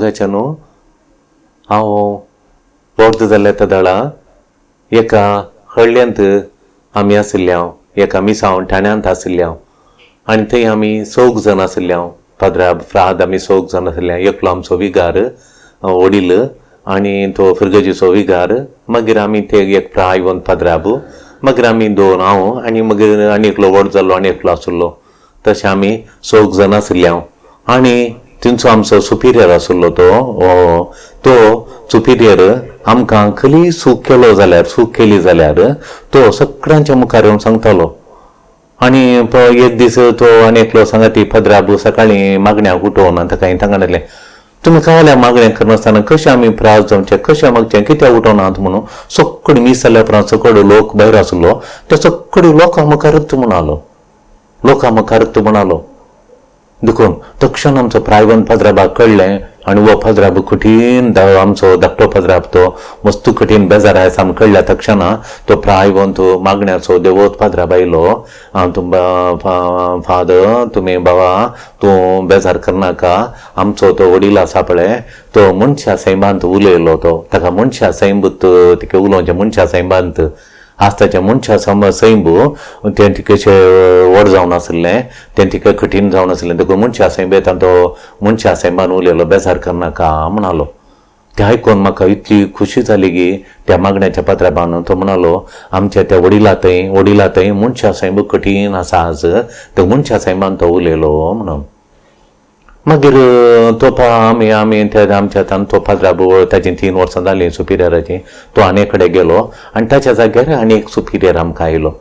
मोगाच्या न्हू, हांव वर्द जाल्ल्या तेदळा एका हळ्ळ्यांत आमी आशिल्ले हांव, एका मिसांव ठाण्यांत आशिल्ले हांव आनी थंय आमी चौग जाण आशिल्ले हांव. पाद्राब फ्राद आमी चौग जाण आशिल्ले. एकलो आमचो विगार वडील आनी तो फिरगजीचो विगार, मागीर आमी ते एक प्रायवंत पाद्राब, मागीर आमी दोन हांव आनी मागीर आनी एकलो व्हड जाल्लो आनी एकलो आशिल्लो. तशें आमी चौग जाण आशिल्ले हांव. आनी थंयचो आमचो सुपिरियर आशिल्लो तो तो सुपिरियर आमकां खंयी चूक केलो जाल्यार, चूक केली जाल्यार तो सगळ्यांच्या मुखार येवन सांगतालो. आनी एक दीस तो आनी एकलो सांगाती पद्राब सकाळीं मागण्याक उठोवन ताका हांवें सांगलें, तुमी काल्या मागणें करनासतना कशें आमी प्रास जावचें, कशें मागचें, कित्याक उठोवनात म्हणून. सगळी मीस जाल्या उपरांत सगळो लोक भायर आशिल्लो, ते सगळे लोकां मुखारच म्हणालो, लोकां मुखारच म्हणालो. देखून तक्षण आमचो प्रायवंत पाद्राबाक कळ्ळें आनी हो पाद्राब कठीण आमचो धाकटो पाद्राब तो मस्त कठीण बेजार आसा आमकां कळ्ळ्या तक्षणा तो प्रायवंत मागण्याचो देवत पाद्राब आयलो. फादर, तुमी बाबा तूं बेजार करनाका, आमचो तो वडील आसा पळय तो मनशा सैमांत उलयलो, तो ताका मनशा सैंबूत तिका उलोवचें मनशा सैमांत आज ताचें मनशा सैंब तें तिकेशें व्हड जावन आशिल्लें, तें तिका कठीण जावन आशिल्लें. देखून मनशा सैंब येता तो मनशा सैमान उलयलो, बेजार करनाका म्हणालो. तें आयकून म्हाका इतली खुशी जाली की त्या मागण्याच्या पात्राबान तो म्हणालो, आमच्या त्या वडिला थंय, वडिला थंय मनशा सैंब कठीण आसा आज, ते मनशा सैमान तो उलयलो म्हणून. मागीर तो आमी आमी त्या आमच्या हातान तो पाद्राब ताची 3 वर्सां जालीं सुपिरियराची, तो आनी कडेन गेलो आनी ताच्या जाग्यार आनी एक सुपिरियर आमकां आयलो,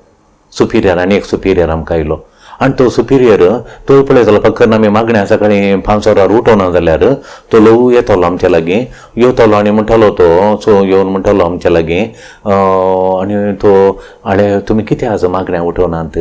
सुपिरियर आनी एक सुपिरियर आमकां आयलो. आनी तो सुपिरियर तो पळयतालो पक्कन आमी मागण्या सकाळीं 5 वरार उठोवना जाल्यार तो ल्हवू येतालो आमच्या लागीं, येतालो आनी म्हणटालो तो सो येवन म्हणटालो आमच्या लागीं, आनी तो आळे तुमी कितें आज मागण्या उठोवनात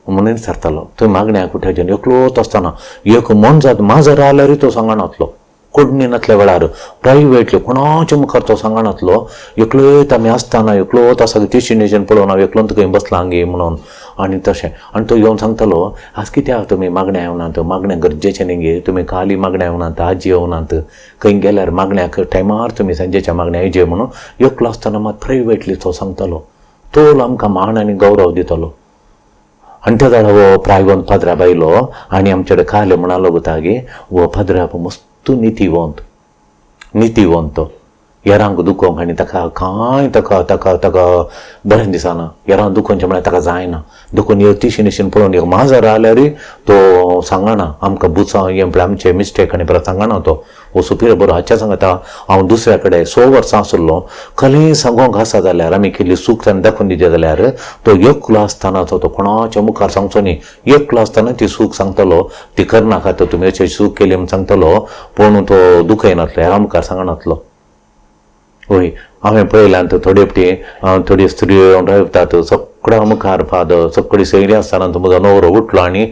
म्हणून विचारतालो. थंय मागण्याक उठ्याचें एकलोच आसतना एक मनजात माजर आल्यारूय तो सांगनातलो, कोडणी नासल्या वेळार प्रायवेटली कोणाच्या मुखार तो सांगनातलो. एकलोच आमी आसतना एकलोच आसा तिशी निशीन पळोवन हांव एकलोच खंय बसलां गे म्हणून. आनी तशें आनी तो येवन सांगतालो, आज कित्याक तुमी मागण्या येवनात, मागण्या गरजेचें न्ही गे, तुमी काली मागण्या येवनात, आजी येवनात, खंय गेल्यार मागण्याक टायमार तुमी सांजेच्या मागण्या येवचे म्हणून. एकलो आसतना मात प्रायवेटली तो सांगतालो, तो आमकां मान आनी गौरव दितालो. आनी त्या जाणा हो प्रायवंत पाद्राब आयलो आनी आमचे कडेन काले म्हणालो गुता गे, हो पाद्राब मस्त नितीवंत, नितीवंत, येरांक दुखोवंक आनी ताका कांय ताका ताका ताका बरें दिसना, येरांक दुखोवचें म्हळ्यार ताका जायना. देखून एक तिशी निशीन पळोवन एक माजर आल्यारूय तो सांगना आमकां बुचां हें म्हळ्यार आमचे मिस्टेक आनी परत सांगना तो. हो सुपिरियर बरो हाच्या सांगता, हांव दुसऱ्या कडेन 6 वर्सां आशिल्लो, खंय सांगोंक आसा जाल्यार आमी केल्ली चूक ताणें दाखोवन दिवचें जाल्यार तो एकलो आसतना तो कोणाच्या मुखार सांगचो न्ही, एकलो आसतना ती चूक सांगतलो, ती करनाका तो तुमी अशी चूक केली म्हूण सांगतलो, पूण तो दुखयनातलो, ह्या मुखार सांगनातलो. वय हांवें पळयल्यान थोडे फावटी थोडी स्त्री रावतात सगळ्या मुखार फादर सगळी सयरी आसतना तो म्हजो न्हवरो उठलो आनी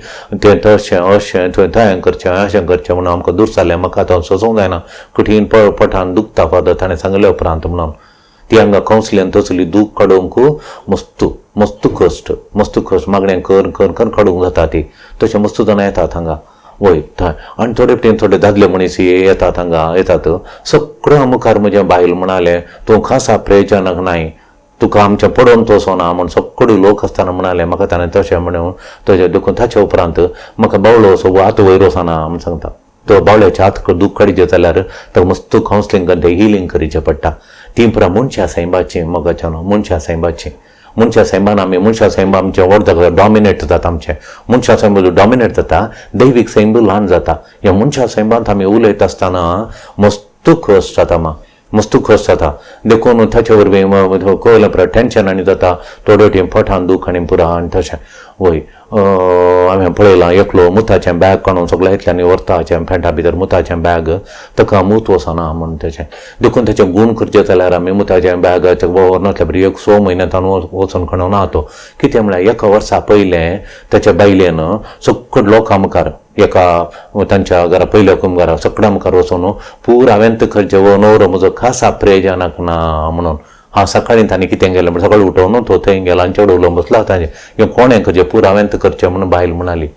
तें तशें अशें तुवें थंय करचें अशें करचें म्हणून आमकां दूर जालें, म्हाका आतां सोसूंक जायना, कठीण पोटान दुखता फादर ताणें सांगले उपरांत म्हणून. ती हांगा कावन्सिलीन तसली दूख काडूंक मस्त मस्त कश्ट, मस्त कश्ट मागणें कर कर कर काडूंक जाता ती, तशें मस्त जाणां येतात हांगा. वय थंय आनी थोडे फावटी थोडे दादले मनीस येतात हांगा येतात, सगळ्या मुखार म्हजें बायल म्हणालें, तूं खासा प्रेजनक नाय, तुका आमचें पडोवन तसो ना म्हूण सगळे लोक आसतना म्हणालें म्हाका ताणें तशें म्हणून. तशें देखून ताचे उपरांत म्हाका बावळो असो हात वयर वचना म्हूण सांगता. तो बावळ्याचे हात दूख काडचें जाल्यार ताका मस्त कावन्सिलींग करून तें हिलींग करचें पडटा. ती पुरा मनशा सैमाची मोगाच्या न्हू, मनशा सैमाची, मनशा सैमान आमी मनशा सैम आमचें व्हड जाता, डॉमिनेट जाता आमचें, मनशा सैम डॉमिनेट जाता, दैवीक सैम ल्हान जाता. ह्या मनशा सैमांत आमी उलयता आसतना मस्त कश्ट जाता, मा मस्त कश्ट जाता. देखून ताचे वरवीं कळ्ळें पुरा टेंशन आनी जाता, थोडे फावटी पोटान दूख आनी पुरा आनी तशें. वय हांवें पळयलां एकलो मुताचें बॅग काडून सगळें इतल्यानी व्हरता, पेंटा भितर मुताचें बॅग, ताका मूत वचना म्हूण तशें. देखून ताचें गूण करचें जाल्यार आमी मुताचें बॅग व्हरनासलें एक 6 म्हयन्यांत वचून खणोवना तो. कितें म्हळ्यार एका वर्सा पयलें ताच्या बायलेन सगळ्या लोकां मुखार एका तांच्या घरा पयल्या कुमघरा सगळ्या मुखार वचून पूर हांवें करचें हो न्हवरो म्हजो खासा प्रेजनाक ना म्हणून. हांव सकाळीं ताणें कितें केलें म्हण सकाळीं उठोवन तो थंय गेलो आनी चेडो उलोवन बसला ताचें हें कोणें करचें पूर हांवें करचें म्हणून बायल म्हणाली.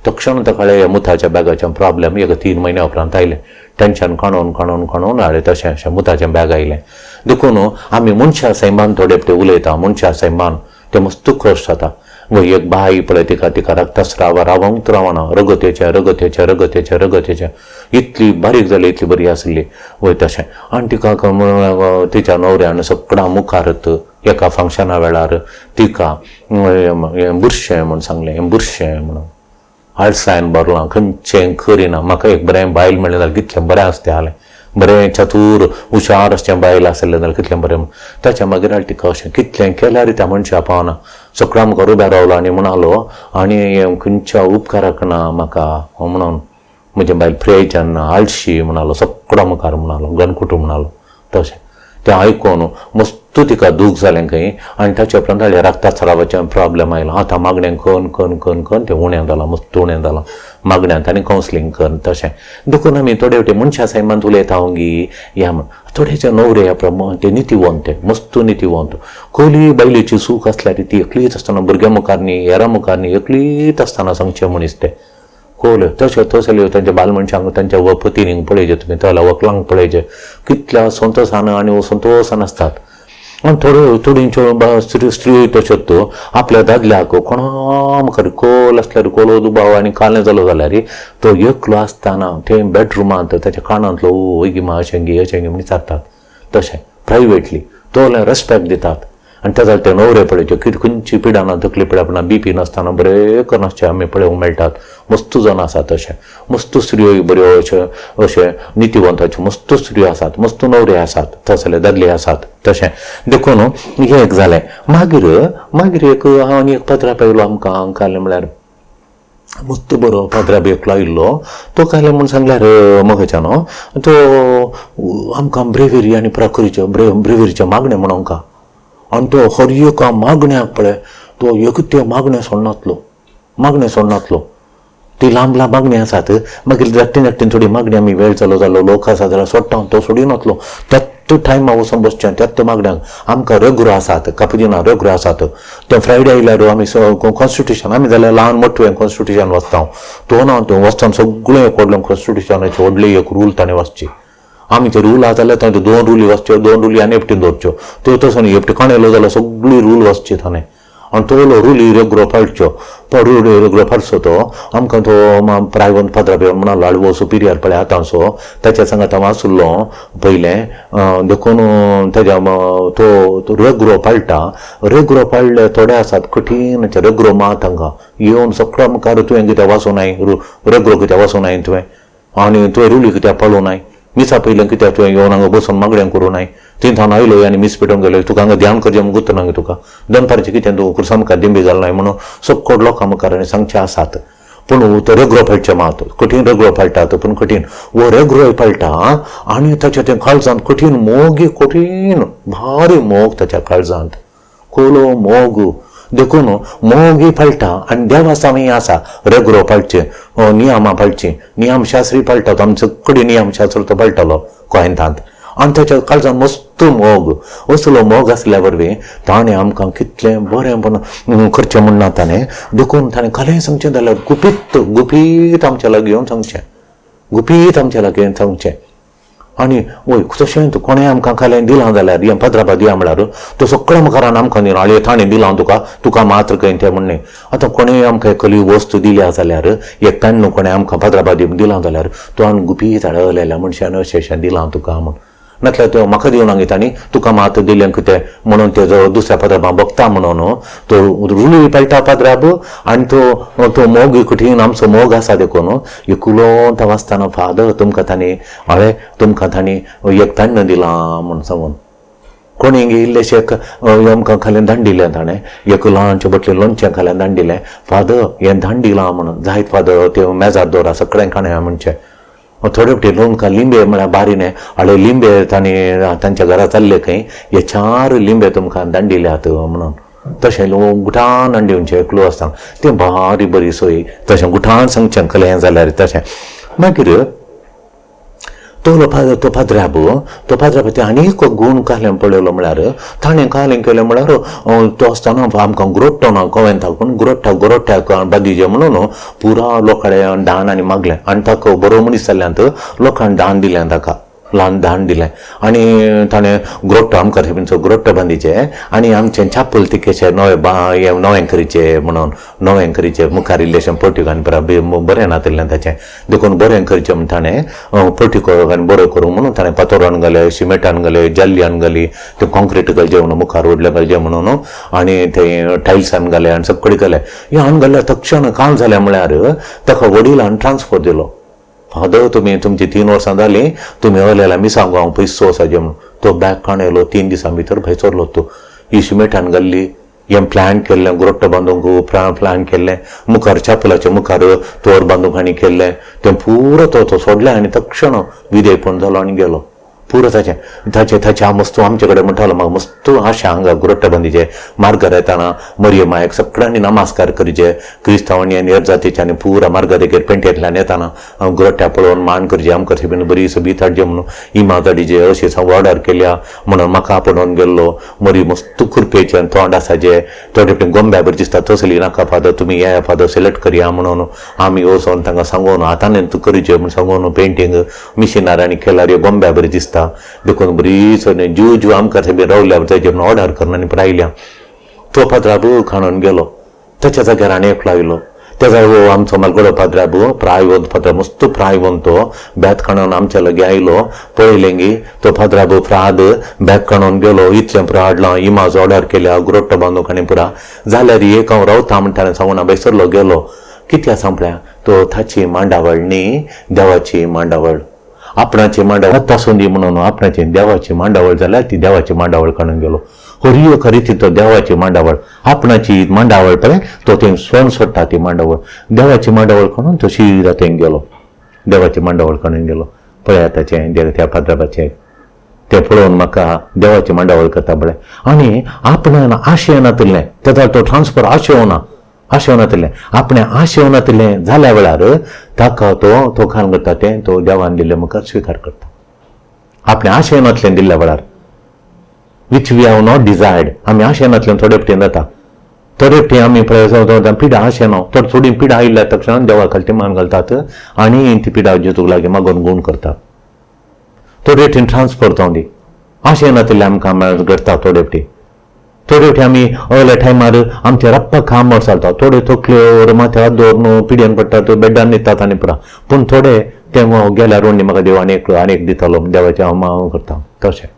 तक्षण ताका मुताच्या बॅगाचें प्रॉब्लेम एक 3 म्हयन्या उपरांत आयलें. टेंशन काणून काणून काणून हाडलें तशें अशें मुताचें बॅग आयलें. देखून आमी मनशा सैमान थोडे फावटी उलयता, मनशा सैमान तें मस्त कश्ट जाता. एक बाई पळय तिका तिका रक्तस्राव रावंक रावना, रगत येचें रगत येचें रगत येचें रगत येचें, इतली बारीक जाली, इतली बरी आसली वय तशें. आनी तिका तिच्या न्हवऱ्यान सगळ्या मुखारत एका फंक्शना वेळार तिका बुरशें म्हूण सांगलें, बुरशें म्हणून आळसायन भरलां, खंयचें करिना. म्हाका एक बरें बायल मेळ्ळें जाल्यार कितलें बरें आसतें जालें, बरें चतूर हुशार अशें बायल आसलें जाल्यार कितलें बरें. ताच्या मागीर तिका अशें कितलें केल्यार त्या मनशा पावना. सगळ्या मुखार उबे रावलो आनी म्हणालो आनी खंयच्या उपकाराक ना म्हाका म्हणून, म्हजें बायल प्रेजन आळशी म्हणालो, सगळ्या मुखार म्हणालो, गणकुटू म्हणालो. तशें तें आयकून मस्त तिका दूख जालें खंय. आनी ताच्या उपरांत हाडलें रक्तस्रावाचें प्रॉब्लेम आयलो. आतां मागणें करून करून करून करून तें उणें जालां, मस्त उणें जालां मागण्यांत आनी कावन्सिलींग करून तशें. देखून आमी थोडे फावटी मनशा सैमांत उलयता गी या म्हण थोडेचे न्हवरे प्रमाण ते नितीवंत, ते मस्त नितीवंत. कोली बायलेची सूख आसल्यार ती एकलीच आसतना भुरग्यां मुखार न्ही, हेरां मुखार न्ही, एकलीच आसतना सांगचें मनीस ते कोल तशें तसले तांच्या बाल मनशांक तांच्या वपतीनींक पळयचें तुमी, तल्या वकलांक पळयचें, कितल्या संतोसान आनी संतोसान आसतात. आनी थोड्यो थोडींच्यो स्त्री तश्योच आपल्या दादल्याक कोणा मुखार कोल आसल्यार कोलो दुबाव आनी कालें जालो जाल्यार तो एकलो आसतना ते बेडरुमांत ताच्या कानांतलो वयगी मा अशें गी अशें गी म्हण विचारतात. तशें प्रायवेटली तो रेस्पेक्ट दितात. आनी त्या जाल्यार ते न्हवरे पळयच्यो कितें खंयची पिडा ना, तकली पिडा ना, बीपी नासतना बरें करून आसचे आमी पळोवंक मेळटात. मस्त जाण आसात तशें, मस्त स्त्रियो बऱ्यो अशें अशें नितीवंताच्यो मस्त स्त्रियो आसात, मस्त न्हवरे आसात, तसले दादले आसात तशें. देखून हें एक जालें. मागीर मागीर एक हांव आनी एक पत्राप आयलो आमकां काल म्हळ्यार मस्त बरो पाद्रा बी एकलो आयिल्लो. तो काल म्हूण सांगल्यार म्हज्यान तो आमकां ब्रेवेरी आनी प्राकुरीच्यो ब्रेवेरीच्यो मागणें म्हूण आमकां. आनी तो हर एका मागण्याक पळय तो एक त्यो मागणें सोडनातलो, मागणें सोडनातलो. ती लांब लांब मागणी आसात, मागीर धाकटी धाकटी थोडी मागणी आमी वेळ जालो जालो लोक आसा जाल्यार सोडटा, तो सोडिनातलो. त्याच टायमा वचून बसचें त्याच मागण्यांक. आमकां रगरो आसात, कापुजिना रगरो आसात. ते फ्रायडे आयल्यार आमी कॉन्स्टिट्युशन आमी जाल्यार ल्हान मोठें कॉन्स्टिट्युशन वाचता, तो ना तो वाचता सगळें एक व्हडलें कॉन्स्टिट्युशनाचें व्हडलें एक रूल ताणें वाचची. आमी ते रूल आसा जाल्यार तांचे 2 रुली वाचच्यो, 2 रुली आनी एकटीन दवरच्यो. त्यो तसो न्ही, एकटे काणयलो जाल्यार सगळी रूल वाचची ताणें. आनी तोलो रुली रेगरो पाळच्यो, रुली रेगरो पाळचो तो आमकां तो प्रायवंत पाद्रा बी म्हणालो आडवो सुपिरियर पळय आतांचो ताच्या सांगात हांव आसलो पयलें, देखून ताज्या तो रेगरो पाळटा. रेगरो पाळ्ळे थोडे आसात कठीण रेगरो मात तांकां येवन सगळ्या मुखार तुवें कित्याक वाचूं नाय, रेगरो कित्याक वाचूं नाय तुवें, आनी तुवें रुली कित्याक पाळूं नाय, मिसा पयलें कित्याक तुवें येवन हांगा बसून मागणें करूं नाय, थंय थावन आयलो आनी मीस पेटोवन गेलो, तुका हांगा ध्यान करचें म्हूण गुत्त ना तुका, दनपारचें कितें तूं खुर्सा मुखार दिंबी घालनाय म्हणून सगळो लोकां मुखार आनी सांगचें आसात. पूण तो रेगरो पाळचें मात कठीण रेगरो पाळटात, पूण कठीण हो रेगरो पाळटा आनी ताच्या तें काळजांत कठीण मोग, कठीण भारी मोग ताच्या काळजांत, कोलो मोग. देखून मोगी पाळटा आनी देवासामी आसा रेगरो पाळचें, नियमां पाळचीं, नियमशास्त्री पाळटा तो, आमचो कडेन नियमशास्त्र तो पाळटालो गोंयांत. आनी ताच्या काळजान मस्त मोग, असलो मोग आसल्या वरवीं ताणें आमकां कितलें बरें पण करचें म्हण ना ताणें. देखून ताणें कालें सांगचें जाल्यार गुपीत गुपीत आमच्या लागीं येवन सांगचें, गुपीत आमच्या लागीं येवन सांगचें. आनी वय तशें कोणें आमकां कालें दिलां जाल्यार हें पत्रापा दिया म्हळ्यार तो सगळ्या मुखारान आमकां दिना, आळे ताणें दिलां तुका, तुका मात्र खंय तें म्हणणें. आतां कोणें आमकां एकली वस्तू दिल्या जाल्यार एक ताण्णू कोणें आमकां पत्रापा दिलां जाल्यार तो आनी गुपीत हाडलेल्या मनशान अशें अशें दिलां तुका म्हूण, नातल्यार तो म्हाका दिवना गे तांणी, तुका मात दिलें कितें म्हणून तेजो दुसऱ्या पाद्राबा बगता म्हणून तो रुलूय पाळटा पाद्राब. आनी तो तो मोग कठीण आमचो मोग आसा देखून एकलो तो वाचतना फादर तुमकां तांणी हळे तुमकां तांणी एक ताण्ण दिलां म्हूण सांगून कोणी इल्लेशें एक आमकां खाल्यान धाड दिलें ताणें, एक ल्हानशें बटलें लोणचें खाल्यान धाड दिलें, फादर हें धाड दिलां म्हणून जायत फादर तें मेजार दवरा सगळ्यांक खाणें म्हणचें. थोडे फावटी लोणकां लिंबे म्हळ्यार बारी न्हय हाडले लिंबे तांणी तांच्या घरा चल्ले खंय हे 4 लिंबे तुमकां धाड दिल्यात म्हणून तशें गुठान हाडून दिवचें एकलो आसतना तें भारी बरी सोय, तशें गुठान सांगचें कलें जाल्यार तशें. मागीर तो पाद्राब तो पाद्राब ते आनी एक गूण कहलें पळयलो म्हळ्यार ताणें कहलें केलें म्हळ्यार तो आसतना आमकां ग्रोट्टो ना कोवेंताक पूण ग्रोट्टा गोरोट्ट्याक बांदिजे म्हणून पुरा लोकां दान आनी मागलें आनी ताका बरो मनीस जाल्ल्यान लोकांक दान दिलें, ताका ल्हान दान दिलें आनी ताणें ग्रोट्टो आमकां थंयचो ग्रोट्टो बांदिचे आनी आमचें चापल तिकेचें नवें नवें करीचें म्हणून नवें करीचें मुखार इल्लेशें पोर्टिको आनी बरें नातिल्लें ताचें देखून बरें करचें म्हूण ताणें पोर्टिको आनी बरो करूं म्हणून ताणें पातोरान घालें, सिमेंटान घालें, जाल्ल्यान घाली, तें कॉन्क्रीट घालचें म्हणून मुखार व्हडलें घालचें म्हणून आनी तें टायल्सान घालें आनी सगळें घालें. हें हाणून घाल्यार तक्षण काल जालें म्हळ्यार ताका वडिलान ट्रान्सफर दिलो. फादर तुमी तुमची 3 वर्सां जालीं तुमी अलेल्या मिसांग हांव पयसो वचाचें म्हणून तो बॅग काण येयलो. 3 दिसां भितर भायर सरलो. तो ही सिमेंटान घाल्ली हें प्लॅन केल्लें ग्रोट्टो बांदूंक प्लॅन केल्लें मुखार चापलाचे मुखार तोर बांदूंक आनी केल्लें तें पुरो तो सोडलें आनी तक्षण विदेयपण जालो आनी गेलो पुरो ताचें ताचें ताचें हांव मस्तू आमचे कडेन म्हणटालो म्हाका मस्तू आशा हांगा ग्रोट्टो बांदिचे मार्गार येताना मरिय मायक सगळ्यांनी नमस्कार करचे क्रिस्तांवांनी आनी हेर जातीच्यानी पुरा मार्गा देगेर पेंटेंतल्यान येताना ग्रोट्ट्या पळोवन मान करचे आमकां थंय बरी सोबीत हाडचे म्हणून इमाज हाडचे अशें हांव ऑर्डर केल्या म्हणून म्हाका आपोवन गेल्लो. मरी मस्तू खुरपेचें तोंड आसाचें थोडे फावटी गोंब्या बरी दिसता तसली नाका फादर तुमी येया फादर सिलेक्ट करया म्हणून आमी वचोन तांकां सांगून आतां तूं करचें म्हूण सांगून पेंटींग मिशिनार आनी केल्यार गोंब्या बरी दिसता देखून बरीच जीव जीव आमकां थंय रावल्या ताचेर ऑर्डर करून आनी आयल्या. तो पाद्राब खाणून गेलो. ताच्या जाग्यार आनी एकलो आयलो. त्या आमचो मालगडो पाद्राब प्रायवंत पाद्रा मस्त प्रायवंत तो बॅग काडून आमच्या लागीं आयलो. पळयलें गी तो पाद्राब फ्राद बॅग काडून गेलो. इतलें पुरा हाडलां इमाज ऑर्डर केल्या ग्रोट्टो बांदूंक आनी पुरा जाल्यार एक हांव रावता म्हणटा सांगून भायसरलो गेलो. कित्याक सांपळ्या तो ताची मांडावळ न्ही देवाची मांडावळ आपणाची मांडावळ आसूं दी म्हणून आपणाची देवाची मांडावळ जाल्यार ती देवाची मांडावळ काडून गेलो. हरियो खरी ती तो देवाची मांडावळ आपणाची मांडावळ पळय तो थंय सोन सोडटा ती मांडावळ देवाची मांडावळ काडून तो शिरा थंय गेलो. देवाची मांडावळ काडून गेलो. पळया ताचें त्या पाद्राबाचें तें पळोवन म्हाका देवाची मांडावळ करता पळय आनी आपणान आशय नातिल्लें तेका तो ट्रान्सफर आशेवना आशेवनातिल्लें आपणें आशेवनातिल्लें जाल्या वेळार ताका तो तो खान करता तें तो देवान दिल्लें मुखार स्विकार करता. आपणें आशेनातलें दिल्ल्या वेळार which we have not desired आमी आशेनातल्यान थोडे फावटी जाता. थोडे फावटी आमी पळय पिडा आशेना थोडी थोडी पिडा आयिल्ल्या तक्षण देवा खालती मान घालतात आनी ती पिडा जेजूक लागीं मागून गूण करतात. थोडे फावटी ट्रान्सफर जावं दी आशेनातिल्लें आमकां घडटा. थोडे फावटी थोडे फावटी आमी अल्या टायमार आमचे रप्पा काम चलता. थोडे तकल्यो माथ्यार हात दवरून पिड्यान पडटात बेड्डान न्हिदतात आनी पुरा पूण थोडे ते गेल्यार रोंडी म्हाका देव आनी एक आनी एक दितालो देवाचें हांव करता तशें.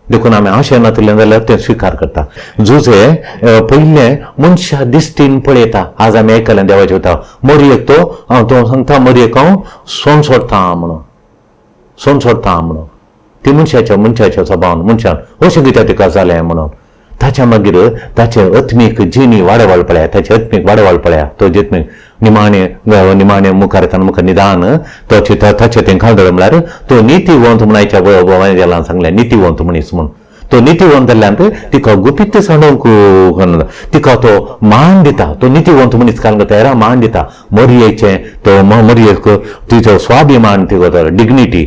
देखून आमी आशें नातिल्लें जाल्यार तें स्विकार करता. जुजे पयलें मनशा दिश्टीन पळयता. आज आमी आयकलें देवाचें वता मरयेक तो तो सांगता मरयेक हांव सोन सोडटा म्हणून सोन सोडटा म्हणून ती मनशाच्या मनशाच्या सभावान मनशान अशें कित्याक तिका जालें म्हणून ताच्या मागीर ताचे आत्मीक जिणी वाडवाळ पळया ताचे आत्मीक वाडवाळ पळया. तो जितमीक निमाणे निमाणे मुखार येताना मुखार निदान तो ताचें तें खालदळ म्हळ्यार तो नितीवंत म्हूण आयच्या वांजेलान सांगलें नितीवंत मनीस म्हूण तो नितीवंत जाल्ल्यान तिका गुपीत सांडूंक तिका तो मान दिता. तो नितीवंत मनीस कारण तेरा मान दिता मरयेचें तो मरयेक तिचो स्वाभिमान तिका डिग्निटी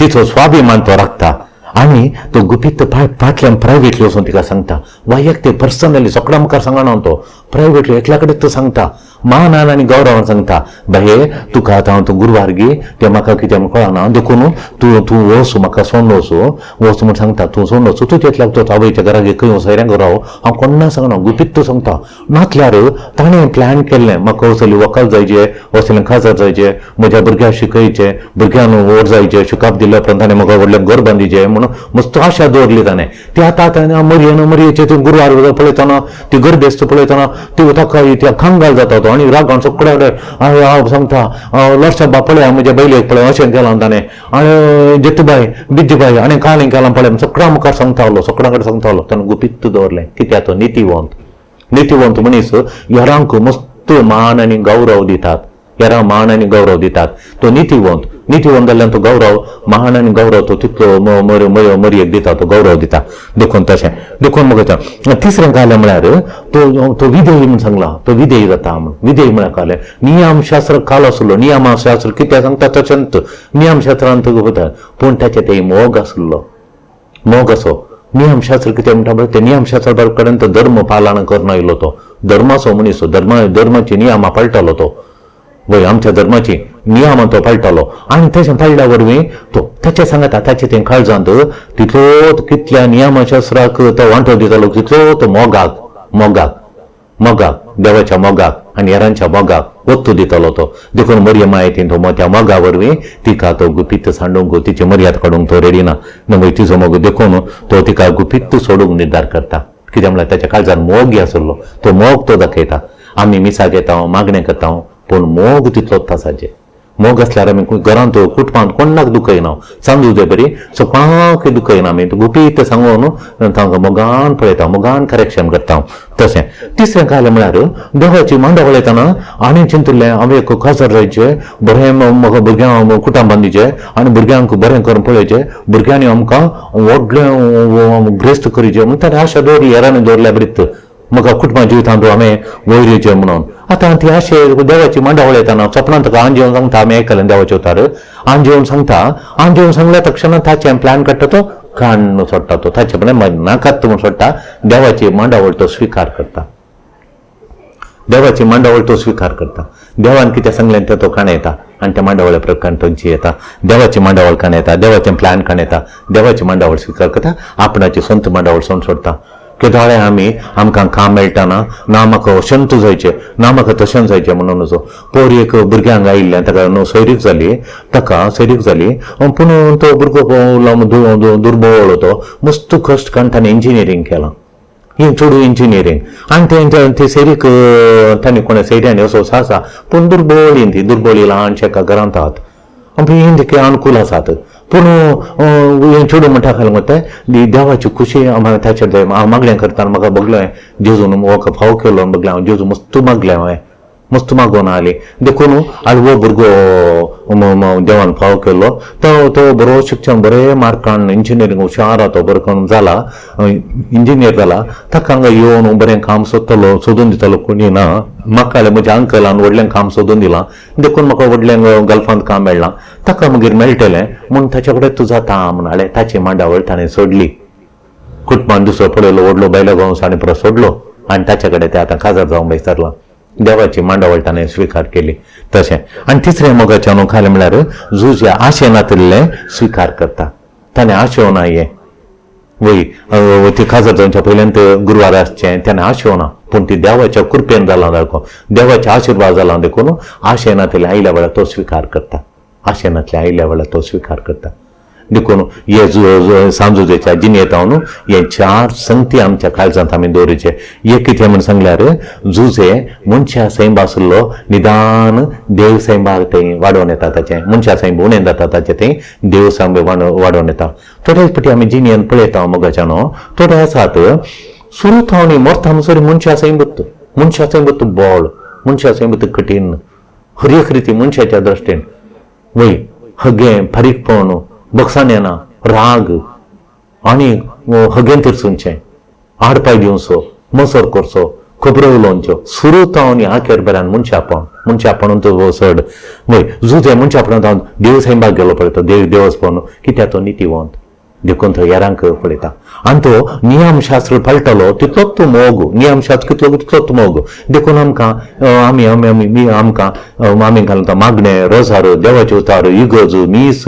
तिचो स्वाभिमान तो राखता आनी तो गुपीत फाटल्यान प्रायवेटली वचून तिका सांगता वैयक्तीक पर्सनली सगळ्या मुखार सांगना तो प्रायवेटली एकल्या कडेन तो सांगता मानान आनी गौरवान सांगता बाये तुका आतां हांव तूं गुरवार गी तें म्हाका कितें कळना देखून तूं तूं वच म्हाका सोडून वच वच म्हूण सांगता तूं सोडून वच तूं तितल्याक तो आवयच्या घराक खंय सोयऱ्यांक राव हांव कोण्णा सांगना गुपीत तूं सांगता. नातल्यार ताणें प्लॅन केल्लें म्हाका वसली वकाल जायचे वसलें खाजर जायचे म्हज्या भुरग्यांक शिकयचें भुरग्यांक व्हड जायचें शिकप दिल्या उपरांत ताणें म्हाका व्हडलें घर बांदिचें म्हणून मस्त आशा दवरली ताणें. ती आतां आतां मरयेन मरयेचें ती गुरवार पळयतना ती गर्भेस्त पळयतना ती ताका त्या कंगाल जाता तो आनी रागान सगळ्या कडेन हांव सांगता लॉर्डसाबा पळया म्हज्या बैलेक पळय अशें केलां ताणें आनी जितूबाय बिज्जूबाय आनी कालें केलां पळय सगळ्या मुखार सांगतालो सगळ्या कडेन सांगतालो. ताणें गुपीत दवरलें कित्याक तो नितीवंत नितीवंत मनीस हेरांक मस्त मान आनी गौरव दितात हेरांक मान आनी गौरव दितात. तो नितीवंत नितीवंत जाल्ल्यान तो गौरव महान आनी गौरव तो तितलो मरयेक दिता, तो गौरव दिता. देखून तशें देखून म्हाका तिसरें कालें म्हळ्यार तो तो विधेयी म्हूण सांगला, तो विधेयी जाता म्हूण. विधेयी म्हळ्यार कालें नियमशास्त्र काल आसलो, नियमशास्त्र कितें सांगता तशेंच नियमशास्त्रांत वता, पूण ताचें ते मोग आसलो, मोग असो. नियमशास्त्र कितें म्हणटा पळय, ते नियमशास्त्रा कडेन तो धर्म पालन करना आयलो, तो धर्माचो मनीस, धर्माची नियमां पाळटालो तो, वय आमच्या धर्माची नियमां तो पाळटालो. आनी तशें पाळल्या वरवीं तो ताचें सांगता, ताचें तें काळजांत तितलो कितल्या नियमशास्त्राक तो वांटो दितालो तितलो तो मोगाक मोगाक मोगाक देवाच्या मोगाक आनी हेरांच्या मोगाक वत्तू दितालो तो. देखून मर्या मायतीन तो त्या मोगा वरवीं तिका तो गुपीत सांडूंक, तिची मर्याद काडूंक तो रेडी ना, मागीर तिचो मोग देखून तो तिका गुपीत सोडूंक निर्धार करता. कित्याक म्हळ्यार ताच्या काळजान मोग आसलो, तो मोग तो दाखयता. आमी मिसाक येता, मागणें करता, पूण मोग तितलोच आसाचें. मोग आसल्यार आमी घरांत कुटुंबांत कोणाक दुखयना, समजू दे बरी सो कोणाक दुखयना, आमी गुपीत सांगून तांकां मोगान पळयता, मोगान करेक्शन करता. तशें तिसरें कालें म्हळ्यार देवाची मांडा पळयतना आनी चिंतिल्लें हांवें एक काजार जायचें, बरें म्हाका भुरग्यांक कुटुंब बांदिचें आनी भुरग्यांक बरें करून पळयचें, भुरग्यांनी आमकां व्हडलें ग्रेस्त करीचें म्हूण ताणें आशा दवरली, हेरांनी दवरल्या बरीच म्हाका कुटुंबा जिवितांत हांवें वयर येवचें म्हणून. आतां ती आशे देवाची मांडा वळयतना सपनांत ताका आंज येवन सांगता, आमी आयकलें देवाचे उतार, आंज येवन सांगता, आंज येवन सांगल्या तक्षणा ताचें प्लॅन काडटा तो, काण्ण सोडटा तो, ताचें प्लॅन नाकात म्हूण सोडटा. देवाची मांडावळ तो स्विकार करता, देवाची मांडावळ तो स्विकार करता. देवान कितें सांगलें तें तो काणयता आनी त्या मांडावळे प्रकार तो जियेता. देवाची मांडावळ काणयता, देवाचें प्लॅन काणयता, देवाची मांडावळ स्विकार करता, आपणाची संत मांडावळ सोडून सोडटा. केदोळे आमी आमकां काम मेळटाना ना म्हाका अशंत जायचें, ना म्हाका तशें जायचें म्हणून असो पोर एक भुरग्यांक आयिल्लें, ताका न्हू सोयरीक जाली, ताका सोयरीक जाली, पूण तो भुरगो दुर्बळ तो मस्त कश्ट काडून ताणें इंजिनियरींग केलां, ही चेडूं इंजिनियरींग. आनी ते सैरीक ताणें कोणा सैऱ्यांनी असो आसा, पूण दुर्बळी ती दुर्बळी ल्हानशे एका घरांत आहात, ही अनुकूल आसात, पूण हें चेडूं म्हणटा खाल मग देवाची खुशी ताचेर हांव मागणें करतना म्हाका बगलें जेजून म्हाका फाव केलो, बगलें हांव जेजू मस्त मागलें, हांवें मस्त मागून आली, देखून आनी हो भुरगो देवान फाव केलो, तो तो बरो शिक्षण बरे मार्कान इंजिनियरींग हुशार तो बरो करून जाला, इंजिनियर जाला. ताका हांगा येवन बरें काम सोदतलो, सोदून दितलो कोणी ना, म्हाका म्हज्या अंकलान व्हडलें काम सोदून दिलां, देखून म्हाका व्हडलें गल्फांत काम मेळ्ळां, ताका मागीर मेळटलें म्हूण ताचे कडेन तूं जाता म्हणालें. ताची मांडावळ ताणें सोडली, कुटुंबान दुसरो पळयलो व्हडलो बायलो गांवस आनी परत सोडलो आनी ताचे कडेन ते आतां काजार जावंक बेसरलां. देवाची मांडावळ ताणें स्विकार केली. तशें आनी तिसरें मोगाचें न्हू खालें म्हळ्यार जुजे आशे नातिल्लें स्विकार करता, ताणें आशेवना हें वय ती काजार जावच्या पयल्यान गुरवार आसचें ताणें आशेवना, पूण ती देवाच्या कृपेन जालां देखून, देवाचे आशिर्वाद जाला देखून आशे नातिल्लें आयल्या वेळार तो स्विकार करता, आशे नातलें आयल्या वेळार तो स्विकार करता. देखून हे सांजुजेच्या जिणेंत न्हू हे चार संगती आमच्या काळजांत आमी दवरिचे. एक कितें म्हूण सांगल्यार जुजे मनशा सैम आसलो निदान देव सैमाक थंय वाडोवन येता, ताचें मनशा सैम उणें जाता ताचें थंय देव सैम वाडोवन येता. थोडे फावटी आमी जिणेंत पळयता मोगाच्या न्हू, थोडे आसात सुरू आनी मरता म्हणसर मनशा सैम बत्त, मनशा सैम बत्त बळ, मनशा सैम बत्त कठीण, हर एक रिती मनशाच्या दृश्टीन वय हगें फारीकपण, बक्षान येना, राग आनी हगें तिरसुनचें, आडपाय दिवचो, मसर करचो, खबरो उलोवच्यो, सुरू आनी आखेर बऱ्यान मनशापण, मनशापण तो चड वय जुजे मनशापणांत हांव देव सैमाक गेलो पळय तो देव देवस्पण कित्याक तो नितीवंत, देखून तो हेरांक पळयता आनी तो नियमशास्त्र पाळटलो तितलोच तो मोग, नियमशास्त्र कितलो तितलोच मोग. देखून आमकां आमी आमी आमी आमकां आमी घालता मागणें, रोजार, देवाचे उतार, इगर्ज, मीस,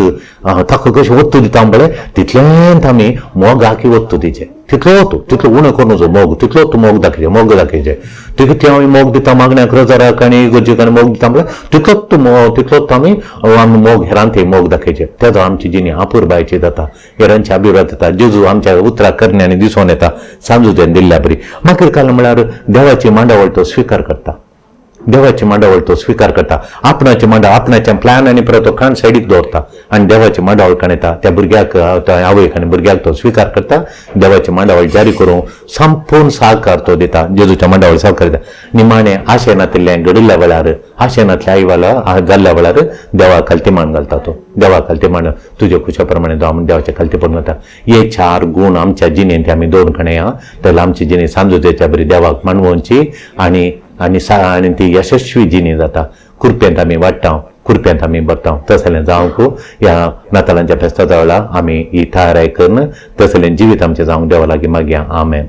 ताका कशें वत्तू दिता पळय तितलेंच आमी मोगाक वत्तू दिचें, तितलो तितलो उणें करून मोग, तितलो तूं मोग दाखयचें, मोग दाखयचें, तितलें आमी मोग दिता मागण्याक, रोजाराक आनी इगर्जेक आनी मोग दिता पळय तितलोच तूं मोग, तितलोच आमी आमी मोग हेरांत मोग दाखयचें. तेजो आमची जिणी अपुरबायची जाता, हेरांची अभिप्राय जाता, जेजू आमच्या उतराक करण्यांनी दिसून येता सांजुजेन दिल्ल्या बरी. मागीर काल म्हळ्यार देवाची मांडावळ तो स्विकार करता, देवाची मांडावळ तो स्विकार करता. आपणाची मांडावळ, आपणाचे प्लॅन आनी परत तो कान सायडीक दवरता आनी देवाची मांडावळ काणयता. त्या भुरग्याक, त्या आवयक आनी भुरग्याक तो स्विकार करता. देवाची मांडावळ जारी करूं संपूर्ण साहकार तो दिता. जेजूच्या मांडावळ साहकार दिता. निमाणें आशें नातिल्लें घडिल्ल्या वेळार, आशें नातल्या आई वेळार जाल्ल्या वेळार देवा खालती मान घालता तो. देवा खालती मान, तुजे खुशा प्रमाणे जावं म्हूण देवाच्या खालती पडून वता. हे चार गूण आमच्या जिणेंत आमी दवरून काणया तर आमची जिणे सांजुजेच्या बरी देवाक मानवोवची आनी आनी सा आनी ती यशस्वी जिणी जाता. कुरपेंत आमी वाडटा, कुरपेंत आमी भरता. तसलें जावंक ह्या नातालांच्या फेस्ताच्या वेळार आमी ही तयाराय करून तसलें जिवीत आमचें जावंक देवा लागीं मागया. आमेन.